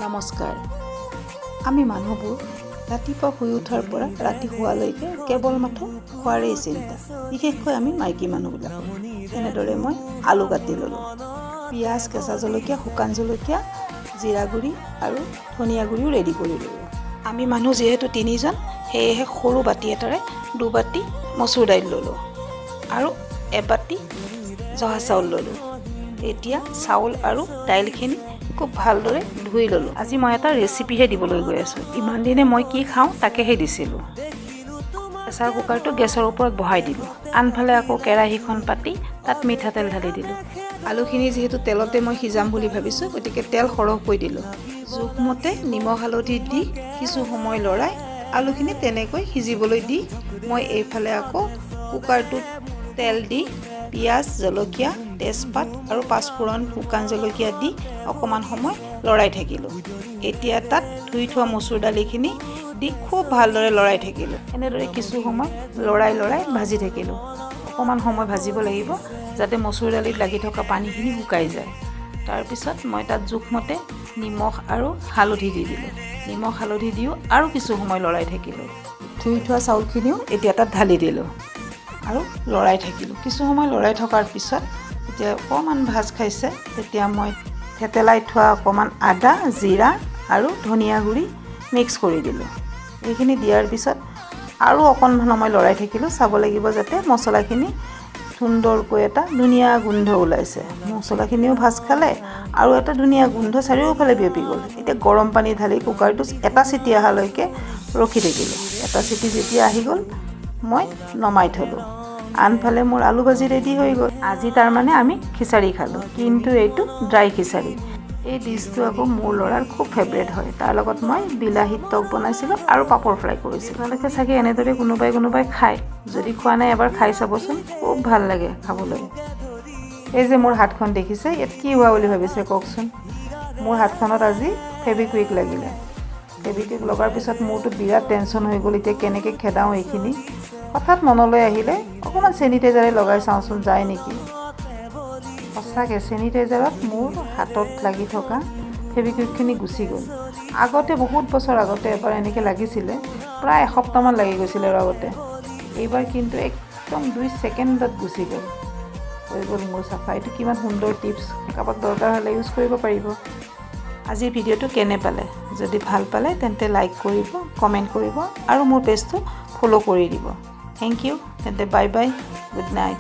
নমস্কাৰ। আমি মানুহবোৰ ৰাতিপুৱা শুই উঠাৰ পৰা ৰাতি শোৱালৈকে কেৱল মাথো খোৱাৰেই চিন্তা, বিশেষকৈ আমি মাইকী মানুহবিলাকৰ। এনেদৰে মই আলু কাটি ল'লোঁ, পিঁয়াজ, কেঁচা জলকীয়া, শুকান জলকীয়া, জিৰা গুড়ি আৰু ধনিয়া গুড়িও ৰেডি কৰি ল'লোঁ। আমি মানুহ যিহেতু তিনিজন, সেয়েহে সৰু বাতি এটাৰে 2 বাতি মচুৰ দাইল ল'লোঁ আৰু এবাতি জহা চাউল ল'লোঁ। এতিয়া চাউল আৰু দাইলখিনি খুব ভালদৰে ধুই ল'লোঁ। আজি মই এটা ৰেচিপিহে দিবলৈ গৈ আছোঁ। ইমান দিনে মই কি খাওঁ তাকেহে দিছিলোঁ। প্ৰেছাৰ কুকাৰটো গেছৰ ওপৰত বহাই দিলোঁ। আনফালে আকৌ কেৰাহীখন পাতি তাত মিঠাতেল ঢালি দিলোঁ। আলুখিনি যিহেতু তেলতে মই সিজাম বুলি ভাবিছোঁ, গতিকে তেল সৰহকৈ দিলোঁ। জোখমতে নিমখ, হালধি দি কিছু সময় লৰাই আলুখিনি তেনেকৈ সিজিবলৈ দি মই এইফালে আকৌ কুকাৰটোত তেল দি পিঁয়াজ, জলকীয়া, তেজপাত আৰু পাঁচফোৰণ, শুকান জলকীয়া দি অকণমান সময় লৰাই থাকিলোঁ। এতিয়া তাত ধুই থোৱা মচুৰ দালিখিনি দি খুব ভালদৰে লৰাই থাকিলোঁ। এনেদৰে কিছু সময় লৰাই লৰাই ভাজি থাকিলোঁ। অকণমান সময় ভাজিব লাগিব, যাতে মচুৰ দালিত লাগি থকা পানীখিনি শুকাই যায়। তাৰপিছত মই তাত জোখমতে নিমখ আৰু হালধি দি দিলোঁ। নিমখ, হালধি দিও আৰু কিছু সময় লৰাই থাকিলোঁ। ধুই থোৱা চাউলখিনিও এতিয়া তাত ঢালি দিলোঁ আৰু লৰাই থাকিলোঁ। কিছু সময় লৰাই থকাৰ পিছত এতিয়া অকণমান ভাজ খাইছে, তেতিয়া মই থেতেলাই থোৱা অকণমান আদা, জিৰা আৰু ধনিয়া গুড়ি মিক্স কৰি দিলোঁ। এইখিনি দিয়াৰ পিছত আৰু অকণমান সময় লৰাই থাকিলোঁ। চাব লাগিব যাতে মছলাখিনি সুন্দৰকৈ এটা ধুনীয়া গোন্ধ ওলাইছে। মছলাখিনিও ভাজ খালে আৰু এটা ধুনীয়া গোন্ধ চাৰিওফালে বিয়পি গ'ল। এতিয়া গৰম পানী ঢালি কুকাৰটো এটা চিটি অহালৈকে ৰখি থাকিলোঁ। এটা চিটি যেতিয়া আহি গ'ল, মই নমাই থ'লোঁ। আনফালে মোৰ আলু ভাজি ৰেডি হৈ গ'ল। আজি তাৰমানে আমি খিচাৰি খালোঁ, কিন্তু এইটো ড্ৰাই খিচাৰি। এই ডিছটো আকৌ মোৰ ল'ৰাৰ খুব ফেভৰেট হয়। তাৰ লগত মই বিলাহী টক বনাইছিলোঁ আৰু পাপৰ ফ্ৰাই কৰিছিলোঁ। আপোনালোকে চাগে এনেদৰে কোনোবাই কোনোবাই খায়। যদি খোৱা নাই, এবাৰ খাই চাবচোন, খুব ভাল লাগে খাবলৈ। এই যে মোৰ হাতখন দেখিছে, ইয়াত কি হোৱা বুলি ভাবিছে কওকচোন? মোৰ হাতখনত আজি ফেবিকুইক লাগিলে। ফেবিকুইক লগাৰ পিছত মোৰতো বিৰাট টেনশ্যন হৈ গ'ল, এতিয়া কেনেকৈ খেদাওঁ এইখিনি? হঠাৎ মনলৈ আহিলে, অকণমান চেনিটাইজাৰে লগাই চাওঁচোন যায় নেকি। সঁচাকৈ চেনিটাইজাৰত মোৰ হাতত লাগি থকা ফেবিকুইকখিনি গুচি গ'ল। আগতে বহুত বছৰ আগতে এবাৰ এনেকৈ লাগিছিলে, প্ৰায় এসপ্তাহমান লাগি গৈছিলে আৰু আগতে। এইবাৰ কিন্তু একদম 2 ছেকেণ্ডত গুচি গ'ল। হৈ গ'ল মোৰ চাফা। এইটো কিমান সুন্দৰ টিপছ, কাৰোবাক দৰকাৰ হ'লে ইউজ কৰিব পাৰিব। আজিৰ ভিডিঅ'টো কেনে পালে? যদি ভাল পালে তেন্তে লাইক কৰিব, কমেণ্ট কৰিব আৰু মোৰ পেজটো ফ'ল' কৰি দিব। Thank U. তেন্তে বাই বাই, গুড নাইট।